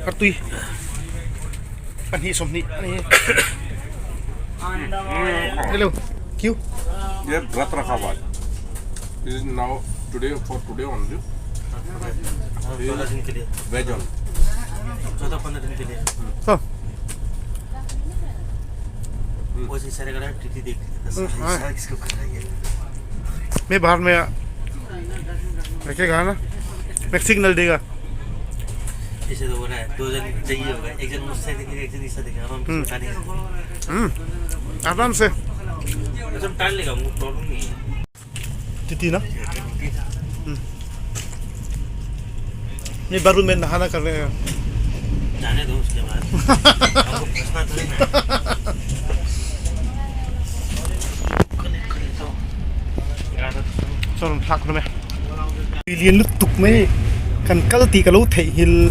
Artui pahnih sawmhnih a ni hello Q ये व्रत रखा हुआ है This is now today for today only. चौदह दिन के लिए Veg only. 14-15 दिन के लिए हाँ वो इशारे कर रहा है टीटी देख हाँ। इशारा किसको कर रहा है ये? मैं बाहर में रखेगा ना मैं सिग्नल देगा ऐसे तो हो रहा है दो जन चाहिए होगा एक जन मुझसे देखेगा एक जन इससे देखेगा हम हम्म। पता नहीं आराम से वैसे हम टाल लेगा हमको प्रॉब्लम नहीं है तिति ना ये बारू में नहाना कर रहे हैं जाने दो उसके बाद हमको फंसना थोड़ी ना है। कनेक्ट कर लेता हूँ गाना तो सुनो chuan thlak hlawm e tui lian lutuk mai kan kal tih ka lo theih nghilh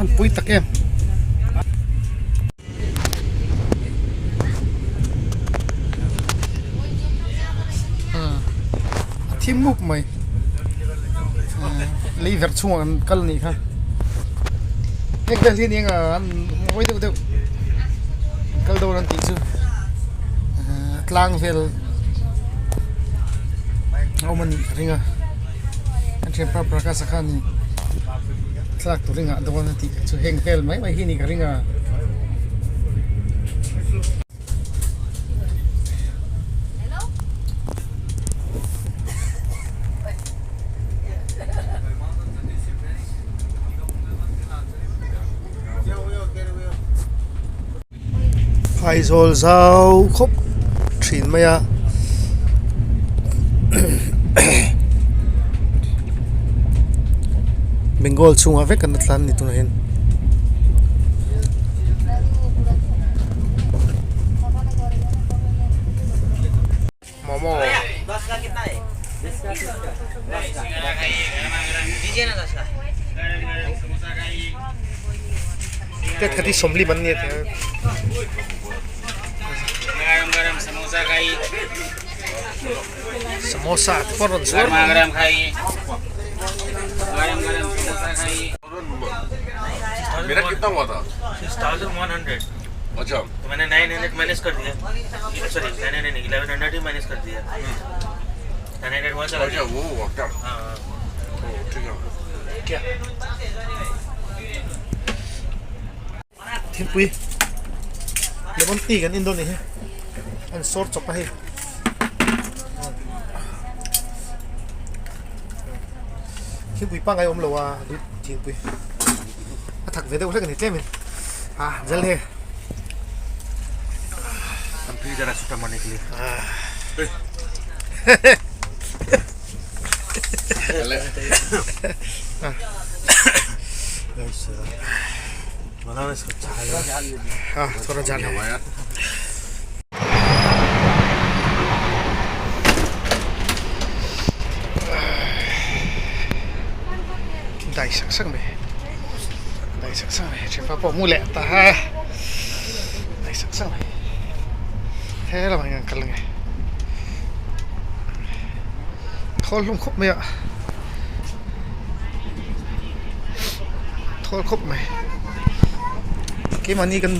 an pui tak em. A thim mup mai lei verh chhungah kan kal anih kha heng vel hi a ni ang a an mawi deuh deuh kal dawn an tih chu tlang vel a awm a nih ka ring a an thianpa Prakash a khan thlalak tur ringah dawn a tih chu heng vel mai mai hi a nih ka ring a. Phaizawl zau khawp thin mai a Bengal chhungah vek an la tlan a ni tunah hian. Momo plate khat hi sawmli man nia tih samosa te pawh a rawn zuar मेरा कितना हुआ था 6100 अच्छा तो मैंने 900 माइनस कर दिया सॉरी 900 नहीं 1100 ही माइनस कर दिया 900 वहाँ चला अच्छा गया वो हुआ क्या हाँ हाँ ओ, ठीक है क्या thingpui lemon tea kan en dawn a ni hi an sawr chawp a hei thingpui pangngai awm lo a thingpui a thak ve deuh hlek a ni tlem in ah jal he हम फिर जरा छुट्टा मारने के लिए बनाओ इसको ah थोड़ा jal hai यार dai sak sak mai dai sak sak mai thianpa pawh mu leh ta ha dai sak sak mai he lamah hian kan kal ange thawl hlawm khawp mai a thawl khawp mai keimahni kan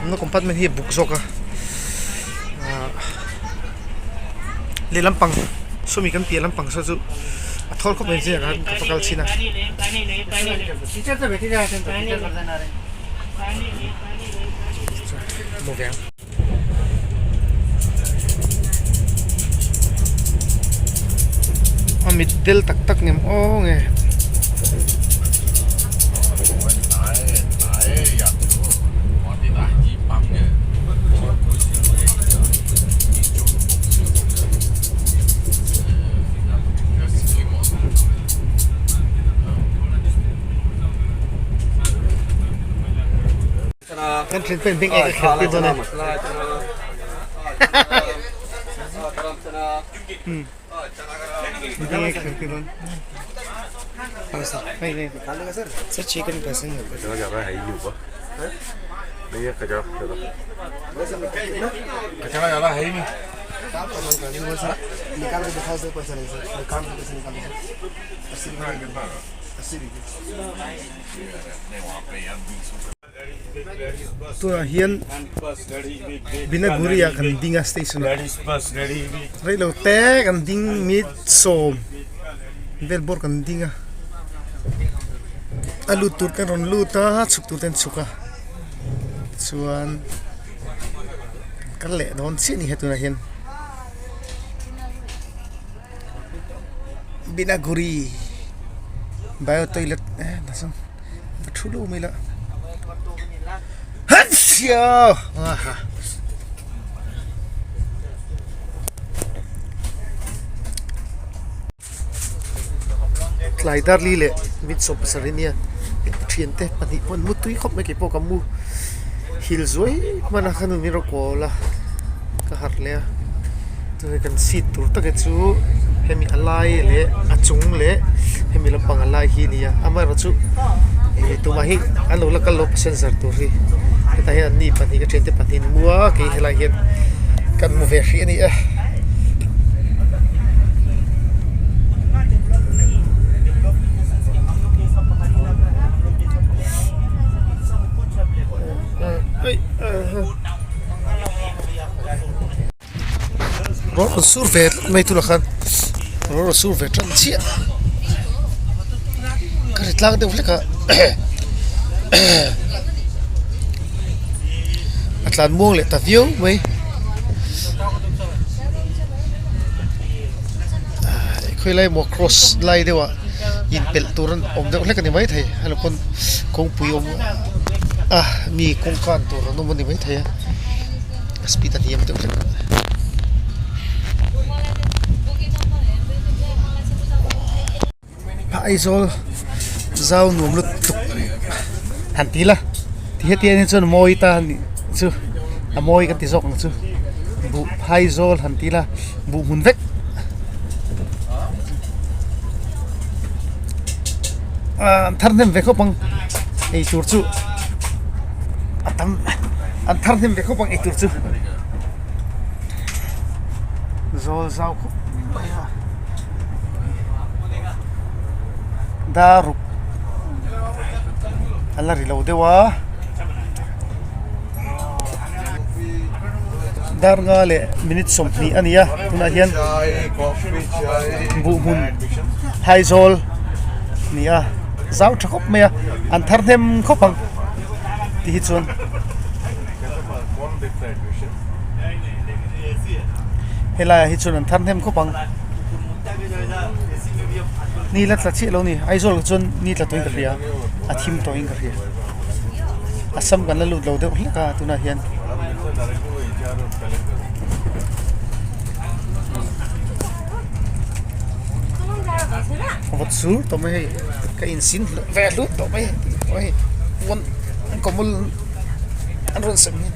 awmna compartment hi a buk zawk a ahh lehlam pang sawmi kan piah lampang saw chu a thawl khawp mai ang chiah khan ka va kal chhin a. Mu ve ang. A mit del tak tak ngem aw nge. Kan thin pen beng ek a khelh tir dawn e. Beng ek khelh tir dawn. Hei hei. Sir chicken पसंद है कचरा ज़्यादा है ही नहीं ऊपर नहीं है कचरा ज़्यादा कचरा ज़्यादा है ही नहीं। Tunah hian Binaguri ah kan ding a station ah reilo te kan ding mit sawm vel bawr kan ding a a lut tur te an rawn lut a chhuk tur te an chhuk a chuan kal leh dawn chiah a ni he tunah hian Binaguri bio toilet eh va thu lo mai la hachhiau aha tlai dar li leh mit sawm pasarih ania thiante pahnih pawh an mu tui khawp mai keipawh ka mu hil zuai hman a khan min rawn kawl a ka harh leh a chumi kan seat tur tak hi chu hemi a lai leh a chung leh hemi lampang a lai hi a ni a amaherawhchu ih tumah hi an lo la kal lo passenger tur hi hetah hian anni pahnih ka thiante pahnih an mu a kei helaiah hian kan mu ve hrih a ni e. Rawh rawn sur ve tlat mai tunah khan rawh rawn sur ve tan chiah ka ri tlang deuh hlek a a tlan muang leh ta viau mai khawilai emaw cross lai deuh ah inpelh tur an awm deuh hlek a ni maithei helo pawn kawngpui awm a mi kawngkan tur an awm a ni maithei a. A speed a hniam deuh hlek a Aizawl zau nuam lutuk han ti la ti heti anih chuan mawi ta anih chu a mawi ka ti zawk ang chu buh phaizawl han ti la buh hmun vek ah an thar hnem ve khawp ang eitur chu a tam an thar hnem ve khawp ang eitur chu zawl zau khawp mai a dar ruk a la ri lo deuh a dar nga leh minute sawmhnih a ni a tunah hian buh hmun phaizawl a ni a zau tha khawp mai a an thar hnem khawp ang ti hi chuan helaiah hi chuan an thar hnem khawp ang ni la tla chiah lo a ni Aizawl ah chuan ni tla tawhin ka hria a thim tawhin ka hria Assam kan la lut lo deuh hlek a tunah hian. Vawt sur tawh mai hei ka insin ve hlut tawh mai hei pawn an kawmul an rawn sem hi.